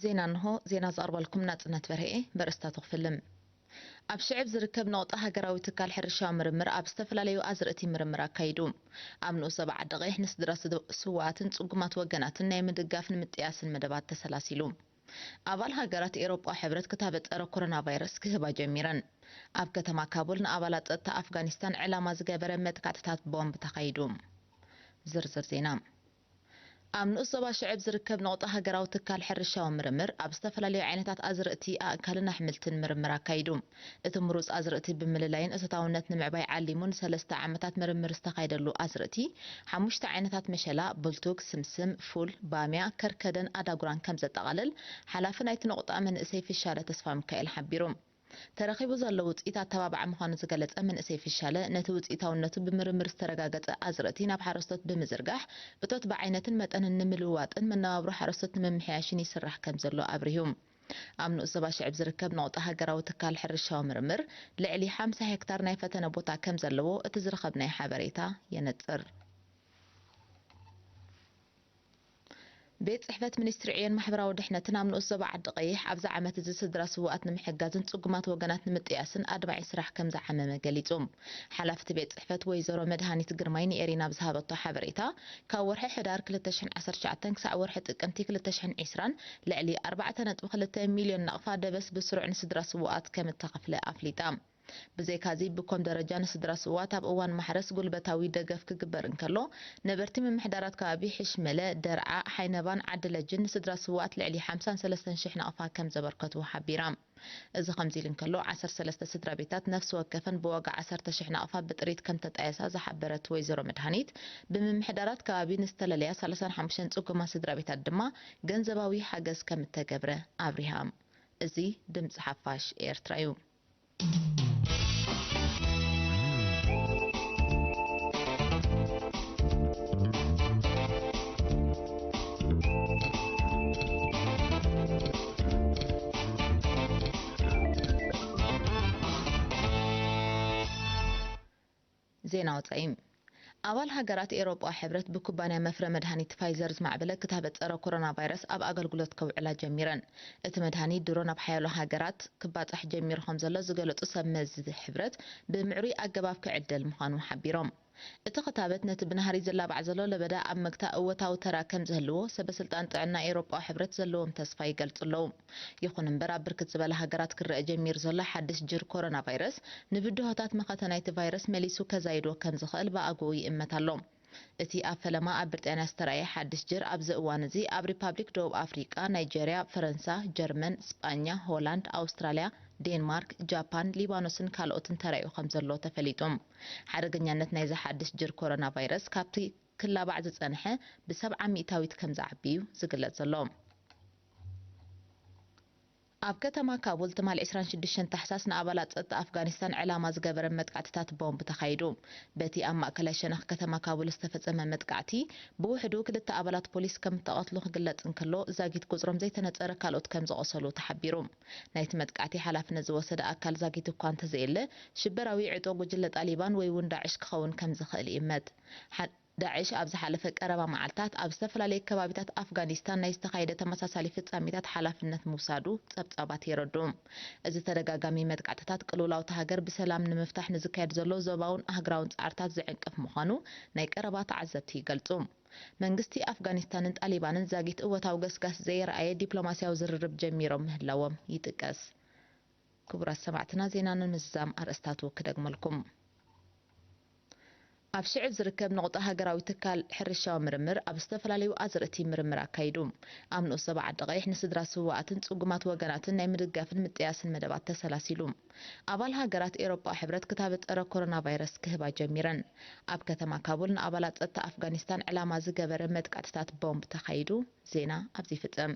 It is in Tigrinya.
ዜና እንሆ። ዜና ዘቕርበልኩም ናጽነት በርሄ። በርእስታቱ ክፍልም። ኣብ ሽዕብ ዝርከብ ነቑጣ ሃገራዊ ትካል ሕርሻዊ ምርምር ኣብ ዝተፈላለዩ ኣዝርእቲ ምርምር ኣካይዱ። ኣብ ንኡስ ዞባ ዓዲ ቀይሕ ንስድራ ስድ-፣ ስውኣትን ጽጉማት ወገናትን ናይ ምድጋፍን ምጥያስን መደባት ተሰላሲሉ። ኣባል ሃገራት ኤውሮጳዊ ሕብረት ክታበት ጸረ ኮሮና ቫይረስ ክህባ ጀሚረን። ኣብ ከተማ ካቡል ንኣባላት ጸጥታ ኣፍጋኒስታን ዕላማ ዝገበረ መጥቃዕትታት ቦምብ ተኻይዱ። ዝርዝር ዜና። ኣብ ንኡስ ዞባ ሽዕብ ዝርከብ ነቑጣ ሃገራዊ ትካል ሕርሻዊ ምርምር ኣብ ዝተፈላለዩ ዓይነታት ኣዝርእቲ፣ ኣእካልን ኣሕምልትን ምርምር ኣካይዱ። እቲ ምሩጽ ኣዝርእቲ ብምልላይን እቶታውነት ንምዕባይ ዓሊሙ ንሰለስተ ዓመታት ምርምር ዝተኻየደሉ ኣዝርእቲ፣ ሓሙሽተ ዓይነታት መሸላ፣ ብልቱግ፣ ስምስም፣ ፉል፣ ባምያ፣ ከርከደን ኣዳጉራን ከም ዘጠቓልል ሓላፊ ናይቲ ነቑጣ መንእሰይ ፍሻለ ተስፋ ሚካኤል ሓቢሩ። ተረኺቡ ዘሎ ውጽኢት ኣተባባዒ ምዃኑ ዝገለጸ መንእሰይ ፍሻለ፣ ነቲ ውጽኢታውነቱ ብምርምር ዝተረጋገጸ ኣዝርእቲ ናብ ሓረስቶት ብምዝርጋሕ፣ እቶት ብዓይነትን መጠንን ንምልውዋጥን መነባብሮ ሓረስቶት ንምምሕያሽን ይስራሕ ከም ዘሎ ኣብሪሁ። ኣብ ንኡስ ዞባ ሽዕብ ዝርከብ ነቑጣ ሃገራዊ ትካል ሕርሻዊ ምርምር፣ ልዕሊ ሓምሳ ሄክታር ናይ ፈተነ ቦታ ከም ዘለዎ እቲ ዝረኸብናዮ ሓበሬታ የነጽር። ቤት ጽሕፈት ሚኒስትሪ ዕዮን ማሕበራዊ ድሕነትን ኣብ ንኡስ ዞባ ዓዲ ቀይሕ ኣብዚ ዓመት እዚ ስድራ ስዉኣት ንምሕጋዝን ጽጉማት ወገናት ንምጥያስን ኣድማዒ ስራሕ ከም ዝዓመመ ገሊጹ። ሓላፍቲ ቤት ጽሕፈት ወይዘሮ መድሃኒት ግርማይ ንኤሪና ብዝሃበቶ ሓበሬታ፣ ካብ ወርሒ ሕዳር ክልተ ሽሕን ዓሰርተ ትሽዓተን ክሳዕ ወርሒ ጥቅምቲ ክልተ ሽሕን ዕስራን ልዕሊ ኣርባዕተ ነጥቢ ክልተ ሚልዮን ናቕፋ ደበስ ብስሩዕ ንስድራ ስዉኣት ከም እተኸፍለ ኣፍሊጣ። ብዘይካዚ፣ ብኮም ደረጃ ንስድራ ስዉኣት ኣብ እዋን ማሕረስ ጉልበታዊ ደገፍ ክግበር እንከሎ፣ ነበርቲ ምምሕዳራት ከባቢ ሕሽመለ፣ ደርዓ፣ ሓይነባን ዓዲ ለጅን ንስድራ ስዉኣት ልዕሊ ሓምሳን ሰለስተን ሽሕ ናቕፋ ከም ዘበርከቱ ሓቢራ። እዚ ከምዚ ኢሉ እንከሎ፣ ዓሰርተ ሰለስተ ስድራ ቤታት ነፍሲ ወከፈን ብዋጋ ዓሰርተ ሽሕ ናቕፋ ብጥሪት ከም ተጣየሳ ዝሓበረት ወይዘሮ መድሃኒት፣ ብምምሕዳራት ከባቢ ንዝተለለያ ሰላሳን ሓሙሽተን ጽጉማት ስድራ ቤታት ድማ ገንዘባዊ ሓገዝ ከም እተገብረ ኣብሪሃ። እዚ ድምጺ ሓፋሽ ኤርትራ እዩ። ዜና ወጻኢ። ኣባል ሃገራት ኤውሮጳዊ ሕብረት ብኩባንያ መፍረ መድሃኒት ፋይዘር ዝማዕበለ ክታበት ጸረ ኮሮና ቫይረስ ኣብ ኣገልግሎት ከውዕላ ጀሚረን። እቲ መድሃኒት ድሮ ናብ ሓያሎ ሃገራት ክባጻሕ ጀሚሩ ከም ዘሎ ዝገለጹ ሰብ መዚ ሕብረት፣ ብምዕሩይ ኣገባብ ክዕደል ምዃኑ ሓቢሮም። እቲ ክታበት ነቲ ብናህሪ ዝላባዕ ዘሎ ለበዳ ኣብ ምግታእ እወታዊ ተራ ከም ዝህልዎ ሰበ ስልጣን ጥዕና ኤውሮጳዊ ሕብረት ዘለዎም ተስፋ ይገልጹ ኣለዉ። ይኹን እምበር፣ ኣብ ብርክት ዝበላ ሃገራት ክረአ ጀሚሩ ዘሎ ሓድሽ ጅር ኮሮና ቫይረስ፣ ንብድሆታት መኸተ ናይቲ ቫይረስ መሊሱ ከዛይዶ ከም ዝኽእል ብኣግኡ ይእመት ኣሎ። እቲ ኣብ ፈለማ ኣብ ብሪጣንያ ዝተራእየ ሓድሽ ጅር፣ ኣብዚ እዋን እዚ ኣብ ሪፓብሊክ ደቡብ ኣፍሪቃ፣ ናይጀርያ፣ ፈረንሳ፣ ጀርመን፣ ስጳኛ፣ ሆላንድ፣ ኣውስትራልያ፣ ዴንማርክ፣ ጃፓን፣ ሊባኖስን ካልኦትን ተራእዩ ከም ዘሎ ተፈሊጡ። ሓደገኛነት ናይዚ ሓድሽ ጅር ኮሮና ቫይረስ ካብቲ ክላባዕ ዝጸንሐ ብሰብዓ ሚእታዊት ከም ዝዓቢ እዩ ዝግለጽ ዘሎ። ኣብ ከተማ ካቡል ትማል ዕስራን ሽዱሽተን ታሕሳስ ንኣባላት ጸጥታ ኣፍጋኒስታን ዕላማ ዝገበረ መጥቃዕትታት ቦምብ ተኻይዱ። በቲ ኣብ ማእከላይ ሸነኽ ከተማ ካቡል ዝተፈጸመ መጥቃዕቲ፣ ብውሕዱ ክልተ ኣባላት ፖሊስ ከም እተቐትሉ ክግለጽ እንከሎ፣ ዛጊት ቁጽሮም ዘይተነጸረ ካልኦት ከም ዝቖሰሉ ተሓቢሩ። ናይቲ መጥቃዕቲ ሓላፍነት ዝወሰደ ኣካል ዛጊት እኳ እንተዘየለ፣ ሽበራዊ ዕጡቕ ጉጅለ ጣሊባን ወይ እውን ዳዕሽ ክኸውን ከም ዝኽእል ይእመት። ሓ-፣ ዳዕሽ ኣብ ዝሓለፈ ቀረባ መዓልታት ኣብ ዝተፈላለዩ ከባቢታት ኣፍጋኒስታን ናይ ዝተኻየደ ተመሳሳሊ ፍጻሜታት ሓላፍነት ምውሳዱ ጸብጻባት የረድኡ። እዚ ተደጋጋሚ መጥቃዕትታት ቅልውላው እታ ሃገር ብሰላም ንምፍታሕ ንዝካየድ ዘሎ ዞባውን ኣህጉራውን ጻዕርታት ዝዕንቅፍ ምዃኑ ናይ ቀረባ ተዓዘብቲ ይገልጹ። መንግስቲ ኣፍጋኒስታንን ጣሊባንን ዛጊት እወታዊ ገስጋስ ዘየርኣየ ዲፕሎማስያዊ ዝርርብ ጀሚሮም ምህላዎም ይጥቀስ። ክቡራት ሰማዕትና፣ ዜና ንምዝዛም ኣርእስታቱ ክደግመልኩም። ኣብ ሽዕብ ዝርከብ ነቑጣ ሃገራዊ ትካል ሕርሻዊ ምርምር ኣብ ዝተፈላለዩ ኣዝርእቲ ምርምር ኣካይዱ። ኣብ ንኡስ ዞባ ዓዲ ቀይሕ ንስድራ ስውኣትን ጽጉማት ወገናትን ናይ ምድጋፍን ምጥያስን መደባት ተሰላሲሉ። ኣባል ሃገራት ኤውሮጳ ሕብረት ክታበት ጸረ ኮሮና ቫይረስ ክህባ ጀሚረን። ኣብ ከተማ ካቡል ንኣባላት ጸጥታ ኣፍጋኒስታን ዕላማ ዝገበረ መጥቃዕትታት ቦምብ ተኻይዱ። ዜና ኣብዚ ይፍጸም።